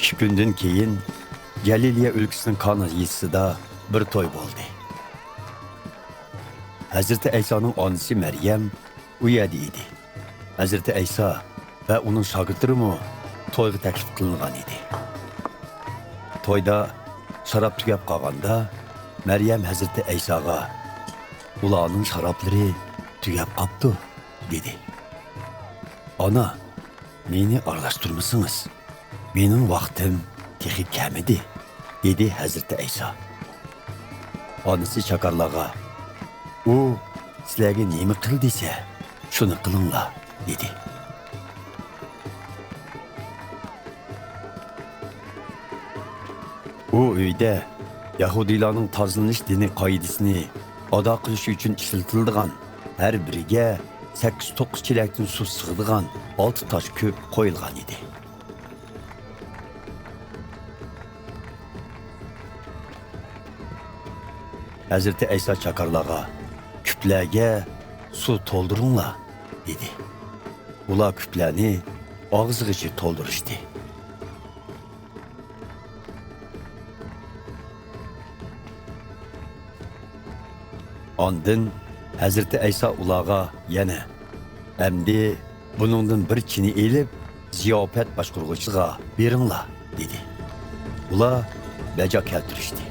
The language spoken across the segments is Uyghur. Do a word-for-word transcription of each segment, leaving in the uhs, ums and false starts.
ئىككى كۈندىن كېيىن، گەلىلىيە ئۆلكىسىنىڭ كانا يېزىسىدا بىر توي بولدى. ھەزرىتى ئەيسانىڭ ئانىسى مەريەم ئۇ يەردە ئىدى. ھەزرىتى ئەيسا ۋە ئۇنىڭ شاگىرتلىرىمۇ تويغا تەكلىپ قىلىنغان ئىدى. تويدا شاراب تۈگەپ قالغاندا، مەريەم ھەزرىتى ئەيساغا، «ئۇلارنىڭ شارابلىرى تۈگەپ قاپتۇ» دېدى. «ئانا، مېنى ئارىلاشتۇرمىسىڭىز، مېنىڭ ۋاقتىم تېخى كەلمىدى» دېدى ھەزرىتى ئەيسا. ئانىسى چاكارلارغا، «ئۇ سىلەرگە نېمە قىل دېسە، شۇنى قىلىڭلار» دېدى. ئۇ ئۆيدە يەھۇدىيلارنىڭ تازىلىنىش دىنىي قائىدىسىنى ئادا قىلىش ئۈچۈن ئىشلىتىلىدىغان، ھەر بىرىگە سەككىز توققۇز چېلەكتىن سۇ سىغىدىغان ئالتە تاش كۆپ قويۇلغان ئىدى. ھەزرىتى ئەيسا چاكارلارغا، «كۈپلەرگە سۇ تولدۇرۇڭلار» دېدى. ئۇلار كۈپلەرنى ئاغزىغىچە تولدۇرۇشتى. ئاندىن ھەزرىتى ئەيسا ئۇلارغا يەنە، «ئەمدى بۇنىڭدىن بىر چىنە ئېلىپ، زىياپەت باشقۇرغۇچىغا بېرىڭلار» دېدى. ئۇلار بەجا كەلتۈرۈشتى.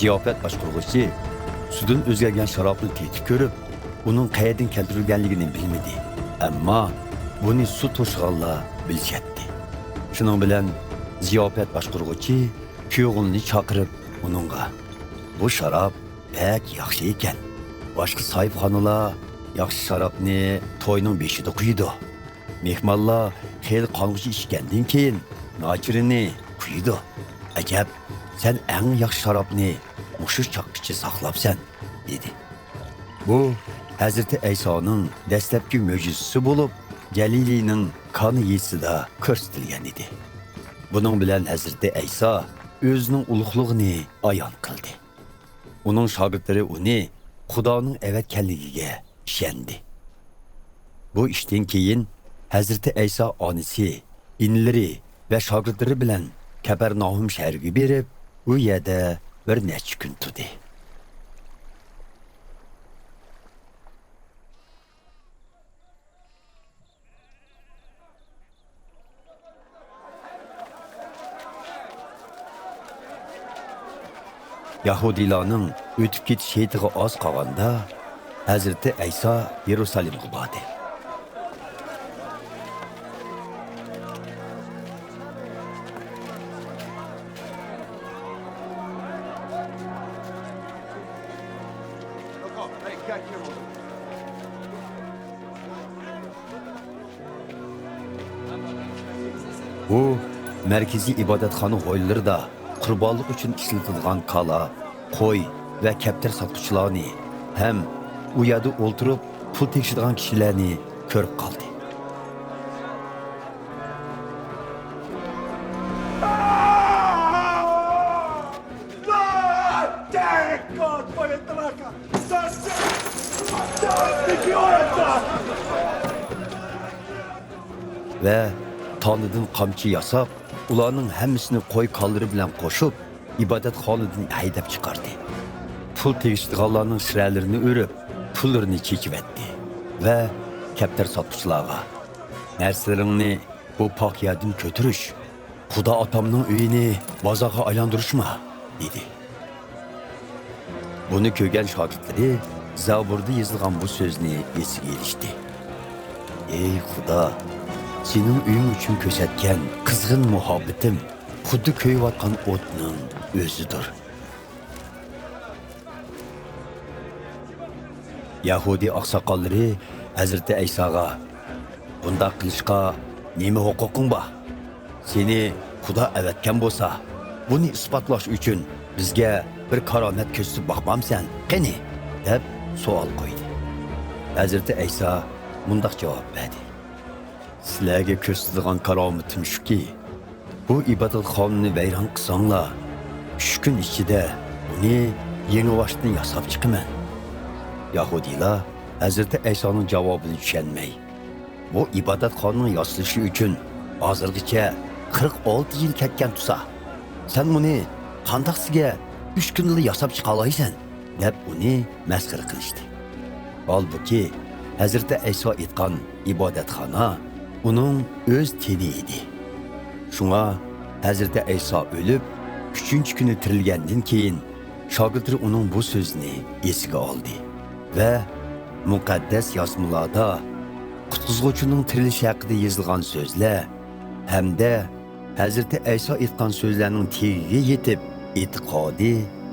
زىياپەت باشقۇرغۇچى سۇدىن ئۆزگەرگەن شارابنى تېتىپ كۆرۈپ، ئۇنىڭ قەيەردىن كەلتۈرۈلگەنلىكىنى بىلمىدى. ئەمما بۇنى سۇ توشۇغانلار بىلىشەتتى. شۇنىڭ بىلەن زىياپەت باشقۇرغۇچى پىيوغۇننى چاقىرىپ، ئۇنىڭغا، «بۇ شاراب بەك ياخشى ئىكەن. باشقا ساھىبخانىلار ياخشى شارابنى توينىڭ بېشىدا قۇيىدۇ. مېھمانلار خېلى قانغۇچە ئىچكەندىن كېيىن، ناچىرىنى قۇيىدۇ. ئەجەب، سەن ئەڭ ياخشى شارابنى مۇشۇ چاغقىچە ساقلاپسەن» دېدى. بۇ ھەزرىتى ئەيسانىڭ دەسلەپكى مۆجىزىسى بولۇپ، گەلىلىينىڭ كانا يېزىسىدا كۆرسىتىلگەن ئىدى. بۇنىڭ بىلەن ھەزرىتى ئەيسا ئۆزىنىڭ ئۇلۇغلۇقىنى ئايان قىلدى. ئۇنىڭ شاگىرتلىرى ئۇنى خۇدانىڭ ئەۋەتكەنلىكىگە ئىشەندى. بۇ ئىشتىن كېيىن ھەزرىتى ئەيسا ئانىسى، ئىنىلىرى ۋە شاگىرتلىرى بىلەن كەپەرناھۇم شەھىرىگە بېرىپ، ئۇ يەردە بىر نەچچە كۈن تۇردى. يەھۇدىيلارنىڭ ئۆتۈپ كېتىش ھېيتىغا ئاز قالغاندا، ھەزرىتى ئەيسا يېرۇسالېمغا باردى. ئۇ مەركىزىي ئىبادەتخانا ھويلىلىرىدا قۇربانلىق ئۈچۈن ئىشلىتىدىغان كالا، قوي ۋە كەپتەر ساتقۇچىلارنى ھەم ئۇ يەردە ئولتۇرۇپ پۇل تېگىشىدىغان كىشىلەرنى كۆرۈپ قالدى. ۋە تانىدىن قامچا ياساپ، ئۇلارنىڭ ھەممىسىنى قوي كالىلىرى بىلەن قوشۇپ، ئىبادەتخانىدىن ھەيدەپ چىقاردى. پۇل تېگىشىدىغانلارنىڭ شىرەلىرىنى ئۆرۈپ، پۇللىرىنى چېچىۋەتتى ۋە كەپتەر ساتقۇچىلارغا، «نەرسىلىرىڭنى بۇ پاك يەردىن كۆتۈرۈش، خۇدا ئاتامنىڭ ئۆيىنى بازارغا ئايلاندۇرۇشما» دېدى. بۇنى كۆرگەن شاگىرتلىرى زەبۇردا يېزىلغان بۇ سۆزنى ئېسىگە ئېلىشتى. «ئەي خۇدا، سېنىڭ ئۆيۈڭ ئۈچۈن كۆرسەتكەن قىزغىن مۇھەببىتىم خۇددى كۆيۈۋاتقان ئوتنىڭ ئۆزىدۇر.» يەھۇدىي ئاقساقاللىرى ھەزرىتى ئەيساغا، «بۇنداق قىلىشقا نېمە ھوقۇقۇڭ بار؟ سېنى خۇدا ئەۋەتكەن بولسا، بۇنى ئىسپاتلاش ئۈچۈن بىزگە بىر كارامەت كۆرسىتىپ باقمامسەن، قېنى؟» دەپ سوئال قويدى. ھەزرىتى ئەيسا مۇنداق جاۋاب بەردى: «سىلەرگە كۆرسىتىدىغان كارامىتىم شۇكى، بۇ ئىبادەتخانىنى ۋەيران قىلساڭلار، ئۈچ كۈن ئىچىدە ئۇنى يېڭىباشتىن ياساپ چىقىمەن. يەھۇدىيلار ھەزرىتى ئەيسانىڭ جاۋابىنى چۈشەنمەي، «بۇ ئىبادەتخانىنىڭ ياسىلىشى ئۈچۈن ھازىرغىچە قىرىق ئالتە يىل كەتكەن تۇرسا، سەن ئۇنى قانداق سىگە ئۈچ كۈندىلا ياساپ چىقالايسەن؟» دەپ ئۇنى مەسخىرە قىلىشتى. ھالبۇكى، ھەزرىتى ئەيسا ئېيتقان ئىبادەتخانا ئۇنىڭ ئۆز تېنى ئىدى. شۇڭا ھەزرىتى ئەيسا ئۆلۈپ، ئۈچىنچى كۈنى تىرىلگەندىن كېيىن، شاگىرتلىرى ئۇنىڭ بۇ سۆزىنى ئېسىگە ئالدى ۋە مۇقەددەس يازمىلاردا قۇتقۇزغۇچىنىڭ تىرىلىشى ھەققىدە يېزىلغان سۆزلەر ھەمدە ھەزرىتى ئەيسا ئېيتقان سۆزلەرنىڭ تېگىگە يېتىپ، ئېتىقادى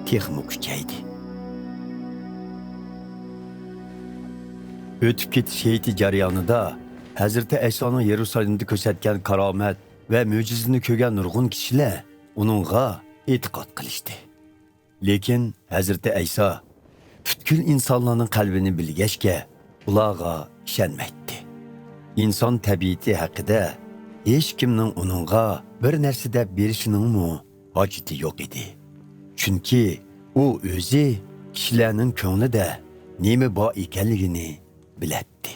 تېخىمۇ كۈچەيدى. ئۆتۈپ كېتىش ھېيتى جەريانىدا ھەزرىتى ئەيسانىڭ يېرۇسالېمدا كۆرسەتكەن كارامەت ۋە مۆجىزىنى كۆرگەن نۇرغۇن كىشىلەر ئۇنىڭغا ئېتىقاد قىلىشتى. لېكىن ھەزرىتى ئەيسا پۈتكۈل ئىنسانلارنىڭ قەلبىنى بىلگەچكە، ئۇلارغا ئىشەنمەيتتى. ئىنسان تەبىئىتى ھەققىدە ھېچكىمنىڭ ئۇنىڭغا بىر نەرسە دەپ بېرىشىنىڭمۇ ھاجىتى يوق ئىدى. چۈنكى ئۇ ئۆزى كىشىلەرنىڭ كۆڭلىدە نېمە بار ئىكەنلىكىنى بىلەتتى.